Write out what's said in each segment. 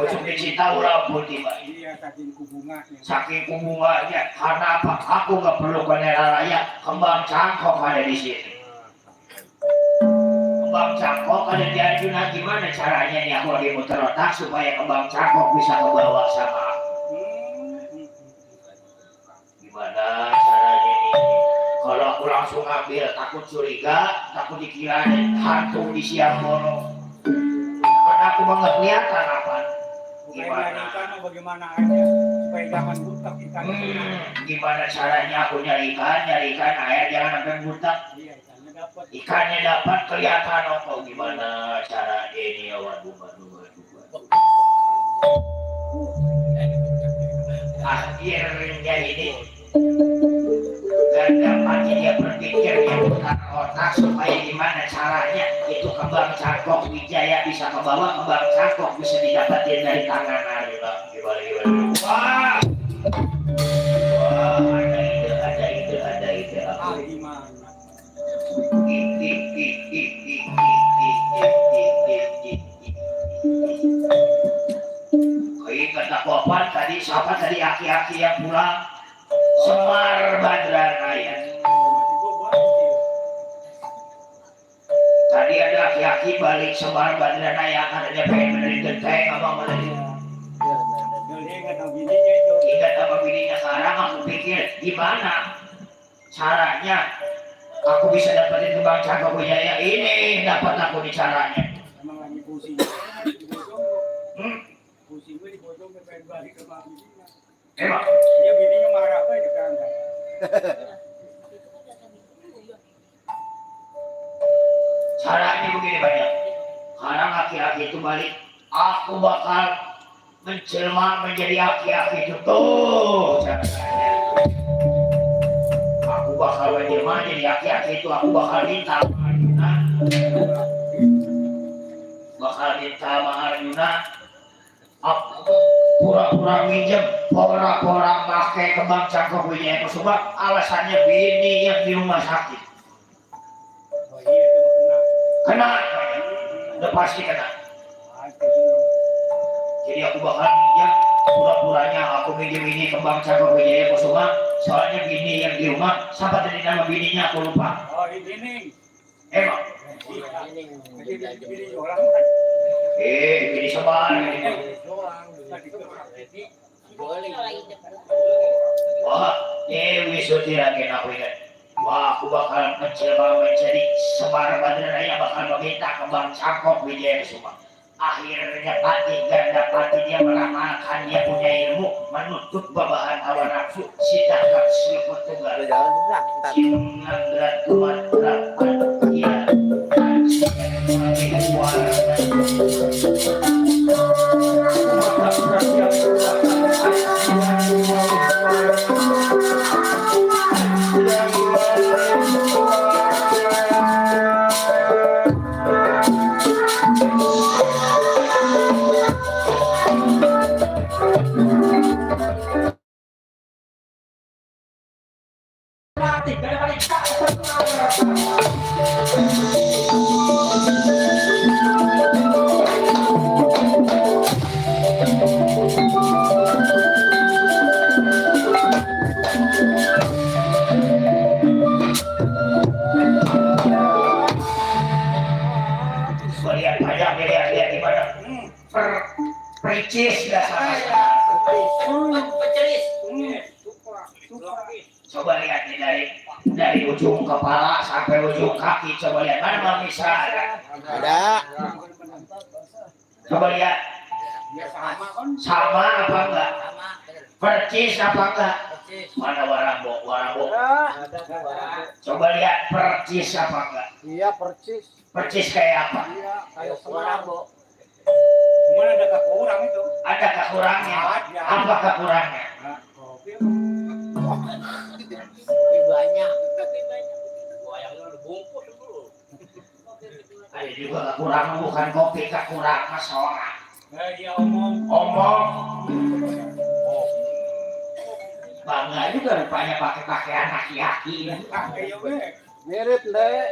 Sudah cinta ulang pun tiba. Iya, saking kubunganya. Saking kubunganya, karena apa? Aku nggak perlu kenal raya, kembang cangkok ada di sini. Kembang cangkok ada di Arjuna, gimana caranya nih aku lagi muter otak supaya kembang cangkok bisa kebawa sama aku? Gimana caranya nih? Kalau aku langsung ambil, takut curiga, takut dikira hantu di siang bolong. Karena aku banget kelihatan apa? Gimana? Bagaimana aja supaya jangan butak ikan. Gimana caranya aku nyari ikan air jangan sampai butak. Iya, ikannya dapat kelihatan oh gimana cara ini ya waduh. Akhirnya ini gak dapat dia berpikir dia putar otak supaya gimana caranya itu kembang cangkok Wijaya bisa kebawa, kembang cangkok bisa didapatin dari tangan Arjuna. Gimana wah ada ide gimana kata Kopan tadi siapa tadi aki-aki yang pulang Semar Badranaya. Tadi ada aki-aki balik Semar Badranaya karena dia pengen benerin genteng abang tadi. Ingat apa bininya sekarang aku pikir gimana caranya aku bisa dapetin kembang cangkok Wijaya ini dapat aku di caranya. Emang lagi pusing. Pusing gue dibocong ke pengen balik ke mami. Emang? Dia bininya marah apa ya kan? Caranya begini banyak. Sekarang aki-aki itu balik, aku bakal menjelma menjadi aki-aki itu tuh. Aku bakal menjelma jadi aki-aki itu, aku bakal minta sama Arjuna. Aku pura-pura minjem, pura-pura pakai kembang cangkok Wijaya Kusuma, alasannya bini yang di rumah sakit. Oh iya, itu Kena, udah pasti kena. Jadi aku bakal minjem, pura-puranya aku minjem ini kembang cangkok Wijaya Kusuma, soalnya bini yang di rumah, siapa tadi nama bininya aku lupa. Oh ini. Emang? Bini orang kan? Bini Semar. Wah, Dewi Suti lagi aku ingat. Wah, aku bakal menjadi Semar Badranaya bakal meminta kembang cangkok Wijaya Kusuma. Akhirnya Pati Ganda Pati dia meramalkan dia punya ilmu menutup babahan hawa nafsu sidakap silput tunggal sinungan berat kuat berapan dia lihat gimana percis dasarnya. Coba lihat nih dari ujung kepala sampai ujung kaki, coba lihat mana Bang Misra ada. Coba lihat sama apa enggak, percis apa enggak, mana warambo coba lihat percis apa enggak. Iya percis kayak apa? Iya kayak warambo. Cuman ada kekurang itu. Ada kekurangnya. Apa kekurangnya? Kopi banyak. Ada juga kekurang bukan kopi, kekurang masalah. Dia omong. Bangga juga rupanya pakai pakaian laki-laki. Mirip deh.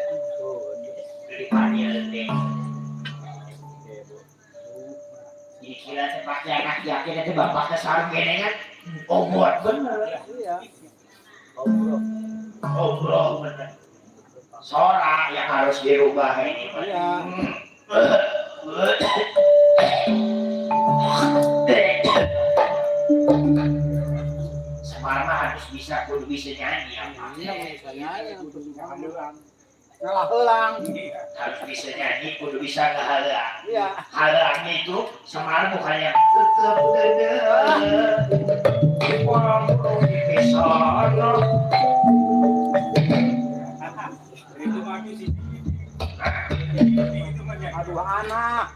Dikira teh pakai anak yakin teh bapaknya sarung genengan. Oh buat bener. Iya. Ngobrol. Ngobrol bener. Sora yang harus dirubah ini. Iya. Semar mah harus bisa kudu bisa nyanyi ya. Iya, bisa nyanyi untuk ngahalang. Ngahalang. Harus bisa nyanyi kudu bisa ngahalang. Iya. Halangnya itu Semar bukannya tetep gede. Orang di pesona. Itu maju sih. Itu mah aduh anak.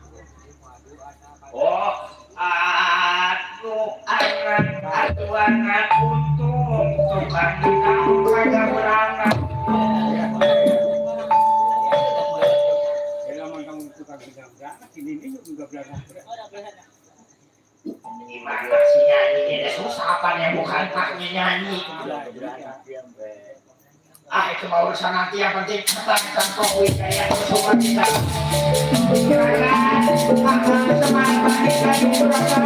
Oh, aduh anak untung tukang kamu kagak berangkat. Kalau memang kamu tukang berangkat, ini juga berangkat. Gimana sih nyanyi ini susah apa yang bukan taknya nyanyi. Itu mau urusan nanti yang penting tentang kopi kayak semua kita. Semangat baik lagi berangkat.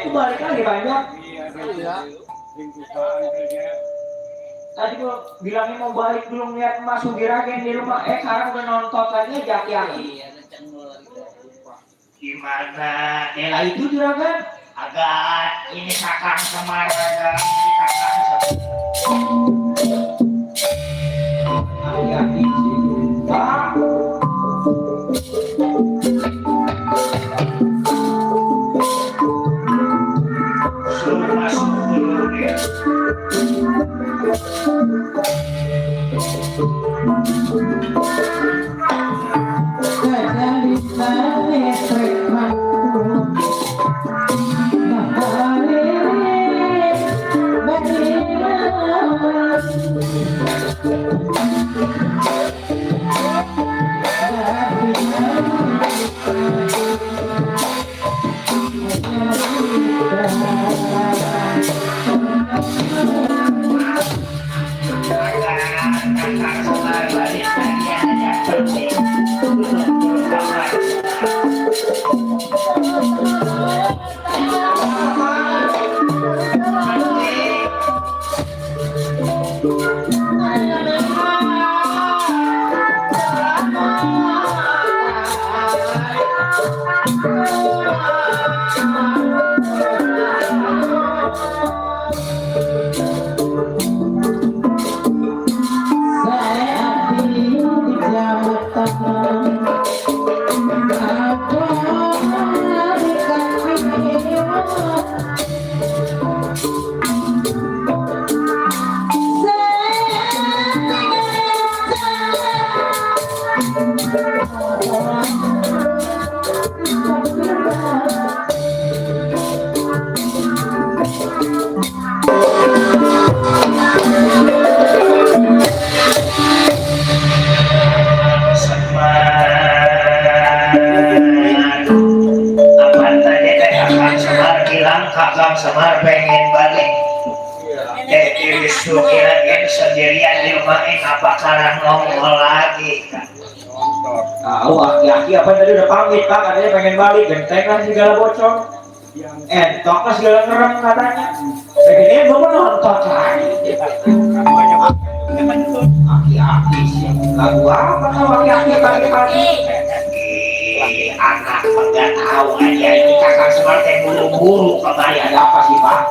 Balik lagi banyak. Iya. Tadi gua bilangnya mau balik belum lihat Mas Sugiragen di rumah. Sekarang udah nonton lagi jaki-jaki. Gimana? Nela itu juragan? Agak ini Kakang Semar agak ini Kakang Semar. Hati-hati sih. Pak. Suruh masuk dulu dia. Kakang Semar pengen balik. Isu kira-kira sendirian di rumah ini apa karang nongol lagi kan? Tahu aki-aki apa tadi udah pamit Pak, katanya pengen balik genteng kan segala bocor. Entok kan segala ngerem katanya. Begini belum nonton lagi. Aki-aki sih. Lagu apa kalau aki-aki pagi-pagi? Anak nggak tahu aja ini Kakang Semar teh buru-buru kembali. Ada apa sih Pak?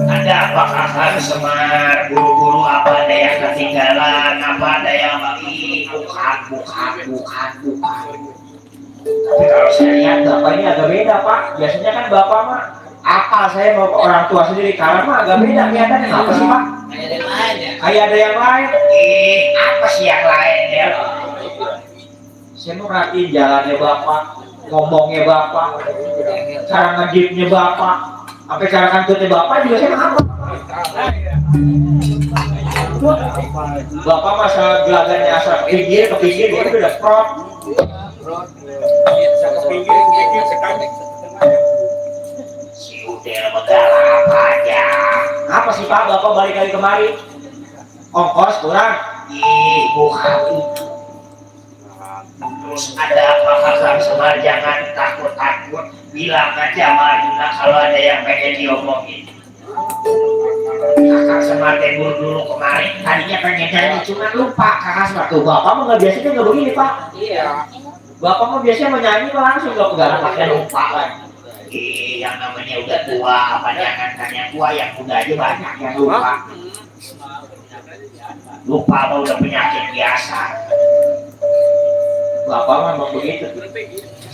Ada apa Kakang Semar buru-buru? Apa ada yang ketinggalan? Apa ada yang lagi? Bukan. Tapi kalau saya lihat bapak ini agak beda Pak. Biasanya kan bapak mah Apa saya mau ke orang tua sendiri karena mah agak beda kelihatannya apa sih Pak? Kayak ada yang lain ya. Kayak ada yang lain. Apa sih yang lain ya? Saya mau perhatiin jalannya Bapak, ngomongnya Bapak, cara ngedipnya Bapak, sampai cara kantutnya Bapak juga saya hafal. Bapak masa gelagannya asal ke pinggir dia udah prot. Kepinggir sekali. Si Udel megala apa aja. Apa sih Pak Bapak balik lagi kemari? Ongkos kurang? Bukan itu. Terus ada apa Kakang Semar, jangan takut-takut, bilang aja sama Arjuna kalau ada yang pengen diomongin. Kakang Semar tembur dulu kemarin, tadinya pengen nyanyi cuma lupa. Kakang Semar tuh Bapak mah nggak biasanya nggak begini Pak. Iya. Bapak mah biasanya mau nyanyi mah langsung nggak pegang pakai lupa kan. Yang namanya udah tua, apa jangan tanya tua, yang muda aja banyak yang lupa. Lupa mah udah penyakit biasa. Bapak memang begitu.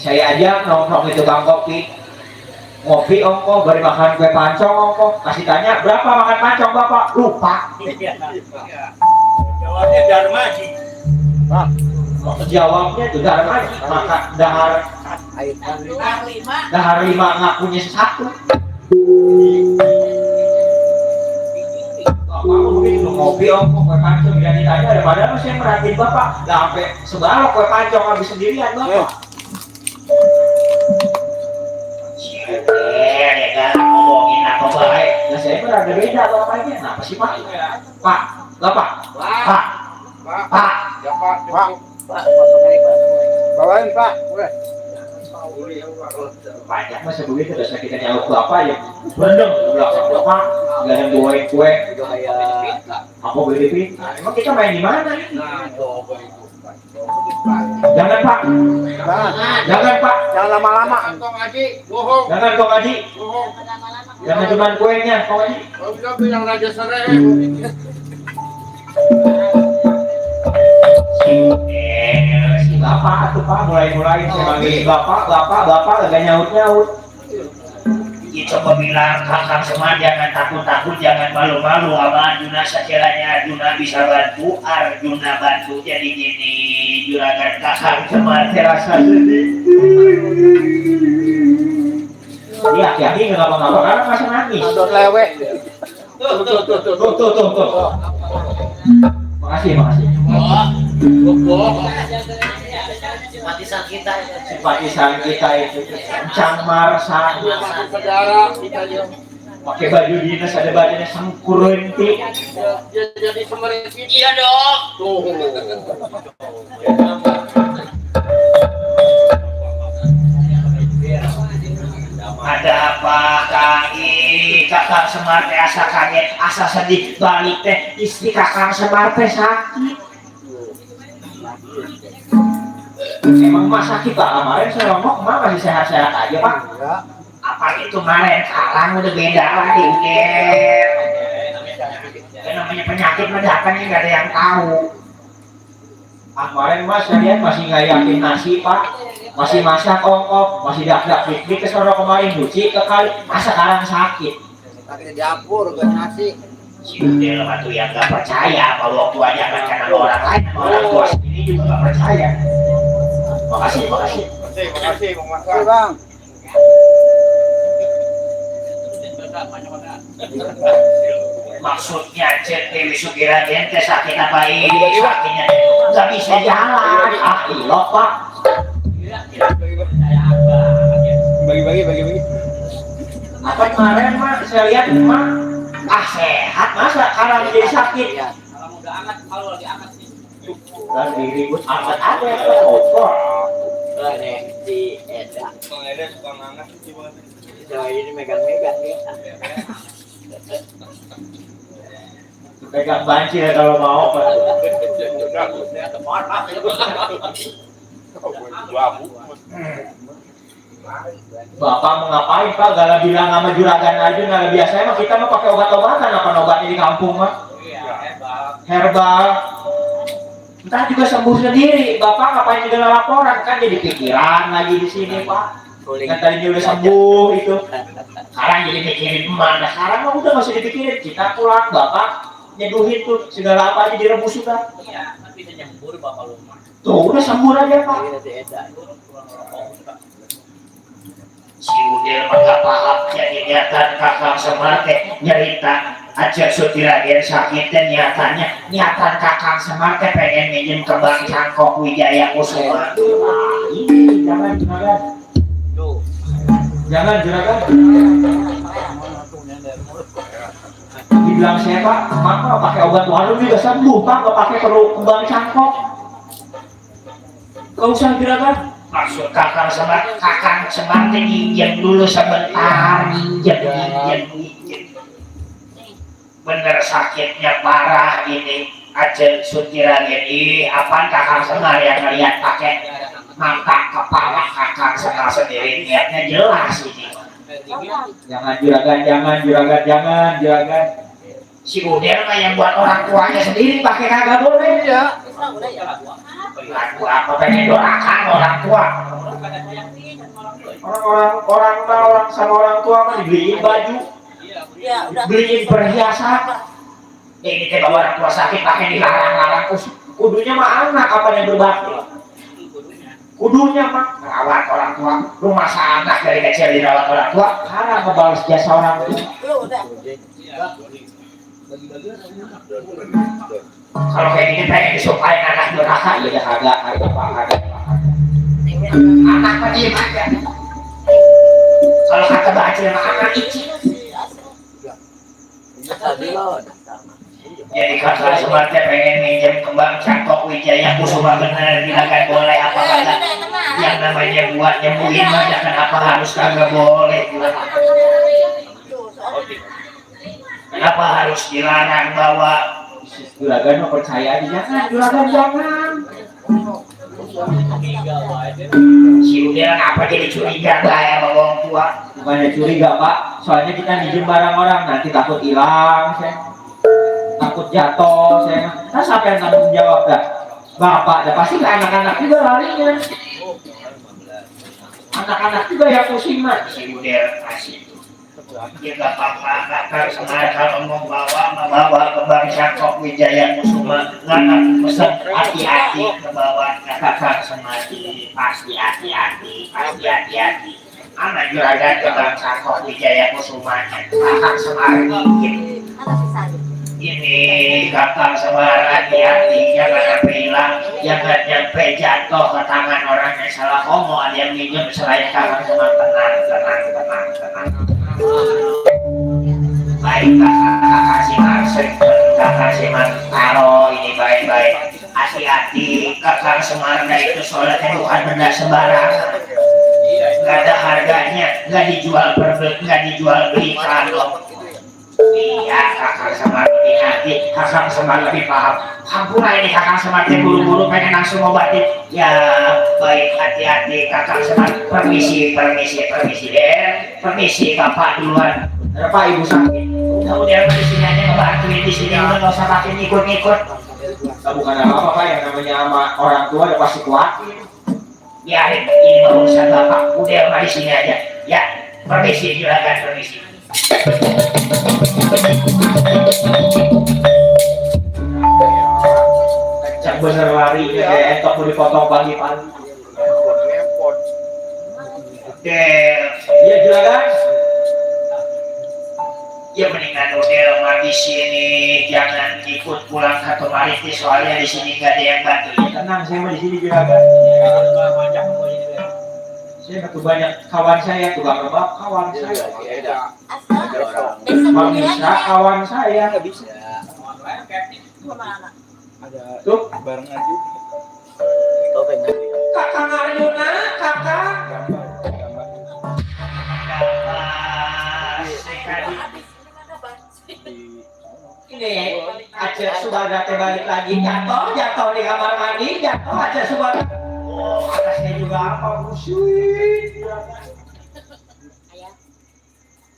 Saya aja nongkrong itu bang kopi, ngopi ongko, beri makan kue pancong ongko, kasih tanya berapa makan pancong Bapak, lupa. Jawabnya Darmaji. Nah, jawabnya itu Darmaji, maka dahar lima ngakunya satu. Bapak begitu ngopi ongko kue pancong dan ditanya ada padahal saya merhatiin Bapak, nggak sampai sebalok kue pancong habis sendirian Bapak. Ya kan ngomongin apa baik. Nah saya pun ada beda bapaknya. Nah apa sih Pak? Pak, Bapak, Pak, Pak, Ya Pak. Bawain Pak. banyak masa begitu. Dasar kita nyawa Bapak ya berendam belakang Bapak, nggak yang bawain kue. Apa beli pin? Emang kita main di mana nih? Jangan Pak, jangan Pak, Jangan lama-lama. Kong Haji, bohong. jangan Kong Haji, Bohong. jangan cuma kuenya Kong Haji. Kalau bisa bilang Raja Sere. Si Bapak tuh Pak mulai saya manggil Bapak agak nyaut. Ya coba bilang Kakang Semar jangan takut-takut, jangan malu-malu sama Arjuna, sekiranya Arjuna bisa bantu, Arjuna bantu jadi gini. Juragan Kakang Semar terasa sedih. Ini aki-aki nggak ngapa-ngapa karena masih nangis. Adon lewe. Tuh. Makasih. Bohong. Simpatisan kita itu Cang Marsa Saudara kita aja. pakai baju dinas ada badannya sengkurenti. Jadi semerit iya dong. Tuh. Ada apa Kakang Semar teh asa kaget, asa sedih balik teh istri Kakang Semar teh sakit. Emang Mas sakit Pak, kemarin saya ngomong Mas masih sehat-sehat aja Pak. Apa itu kemarin kalang udah beda lagi udah. Yang namanya penyakit mendatannya nggak ada yang tahu. Kemarin Mas saya lihat masih nggak yakin nasi Pak, masih masak ongkok, masih dak piknik ke sono kemarin cuci ke kali, masa sekarang sakit. Lagi di dapur ke nasi. Si Udel batu yang nggak percaya kalau waktu aja kan karena orang lain, orang tua sendiri juga nggak percaya. Makasih. Makasih Bang Mas. Oke Bang. Maksudnya Cek Dewi Sugiraden teh sakit apa ini? Sakitnya nggak bisa jalan. Ilok Pak. Bagi. Apa kemarin Mak saya lihat Mak sehat masa karena menjadi sakit. Dan diribut angkat ada kotor. Si Eda. Pengen suka ngangkat sih Bang. Ini megang-megang ya. Pegang banci ya kalau mau Pak. Bapak mau ngapain Pak? Gak bilang sama juragan aja, nggak biasanya mah kita mah pakai obat-obatan, apa obatnya di kampung mah? Herbal. Entah juga sembuh sendiri. Bapak ngapain juga laporan kan jadi pikiran lagi di sini Pak. Kuling. Kan tadinya udah sembuh itu. Sekarang jadi mikirin emak. Nah sekarang mah udah masih dipikirin. Kita pulang bapak nyeduhin tuh segala apa aja direbus sudah. Iya, kan bisa nyembur bapak lu mah. Tuh udah sembuh aja pak. Kita si Eda. Si Udel mah paham jadi niatan kakang Semar teh nyerita aja Sutiragen sakit dan niatan kakang Semar teh pengen minjem ke Bank Cangkok Wijaya Kusuma. Ini jangan Tuh. juragan. Dibilang saya pak, emak mah pakai obat warung juga sembuh pak, nggak pakai perlu ke Bank Cangkok. Gak usah juragan. Maksud kakang Semar teh minjem dulu sebentar, minjem. Bener sakitnya parah ini Ajeng Sutiragen. Apaan kakang Semar yang ngeliat pakai mata kepala kakang Semar sendiri, niatnya jelas ini. Jangan juragan. Si Udel mah yang buat orang tuanya sendiri pakai kagak boleh ya. Lagu apa pengen doakan orang tua. Orang sama orang tua mah dibeliin baju, beliin perhiasan. Ini teh bawa orang tua sakit pakai dilarang-larang. Kudunya mah anak apa yang berbakti. Kudunya mah rawat orang tua. Rumah anak dari kecil dirawat orang tua karena ngebalas jasa orang tua. Kalau kayak gini pengen disumpahin anak durhaka ya agak anak mah diem aja. Kalau kata bacil mah anak icin. Jadi kakak Semar teh pengen minjem ke Bank Cangkok Wijaya Kusuma, bener bilang boleh apa kagak? Yang namanya buat nyembuhin mah kenapa harus kagak boleh? Kenapa harus dilarang bawa? Juragan mau percaya aja, jangan. Si Udel kenapa jadi curiga ya sama orang tua? Bukannya curiga pak, soalnya kita minjem barang orang nanti takut hilang, takut jatuh, nah siapa yang tanggung jawab dah? Bapak, dah pasti ke anak-anak juga larinya. Anak-anak juga yang pusing mah. Si Udel kasih. Ya gak apa-apa, kakak Semar kalau mau membawa ke Bank Cangkok Wijaya Kusuma, nggak pesan hati-hati ke bawah kakak Semar, pasti hati-hati. Anak juragan ke Bank Cangkok Wijaya Kusuma, kakak Semar ini kakak Semar hati-hati, jangan sampai hilang, jangan sampai jatuh ke tangan orang yang salah ngomong, ada yang minjem selain kakak Semar. Tenang. Baik kakak Semar taruh ini baik-baik, hati-hati. Kakak Semar itu sholatnya bukan benda sembarangan, nggak ada harganya, nggak dijual belikan loh. Iya kakak Semar lebih hati, kakak Semar lebih paham. Hampura ini kakak Semar buru-buru pengen langsung ngobatin. Ya baik, hati-hati kakak Semar. Permisi deh. Permisi bapak duluan. Pak ibu sakit. Udah di sini aja ngebantuin di sini, udah nggak usah pakai ngikut. Bukan apa-apa pak, yang namanya sama orang tua udah pasti kuat. Ya ini mah urusan bapak. Udah di sini aja. Ya permisi juragan, permisi. Cak bener lari kayak entok mau dipotong pagi-pagi. Oke, iya juragan. Ya mendingan udah di sini, jangan ikut pulang ke Tomariti soalnya di sini nggak ada yang bantu. Ya, tenang, saya mah di sini juragan. Saya bantu banyak kawan saya, tukang rebab kawan saya. Bang bisa kawan saya nggak bisa. Ada tuh barengan juga. Kakak Arjuna, kakak. Ini Aceh Subada balik lagi jatuh di kamar mandi, jatuh Aceh Subada. Oh, atasnya juga apa musuh?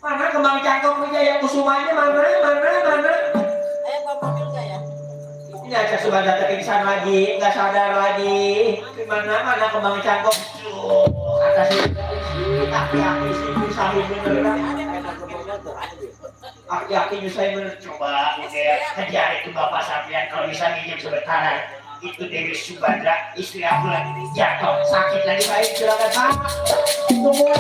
Mana kembang Cangkok Wijaya Kusumanya mana? Ini Aceh Subada pingsan lagi, nggak sadar lagi. Mana kembang Cangkok? Atasnya. Aki-aki sih nyusahin bener kan. Enak kebunnya tuh aja. Aki-aki nyusahin bener. Coba kejar itu Bapak Sapian kalau bisa minjem sebentar. Itu Dewi Subadra, istri aku lagi jatuh sakit lagi baik silakan Pak. Tunggu.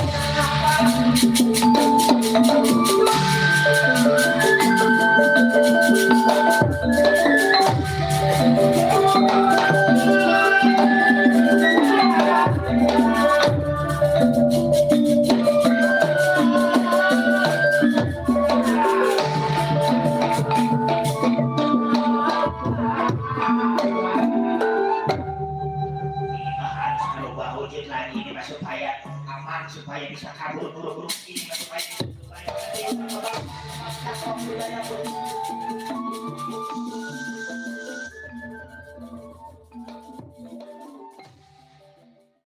Supaya aman, supaya bisa kabur buru-buru ini supaya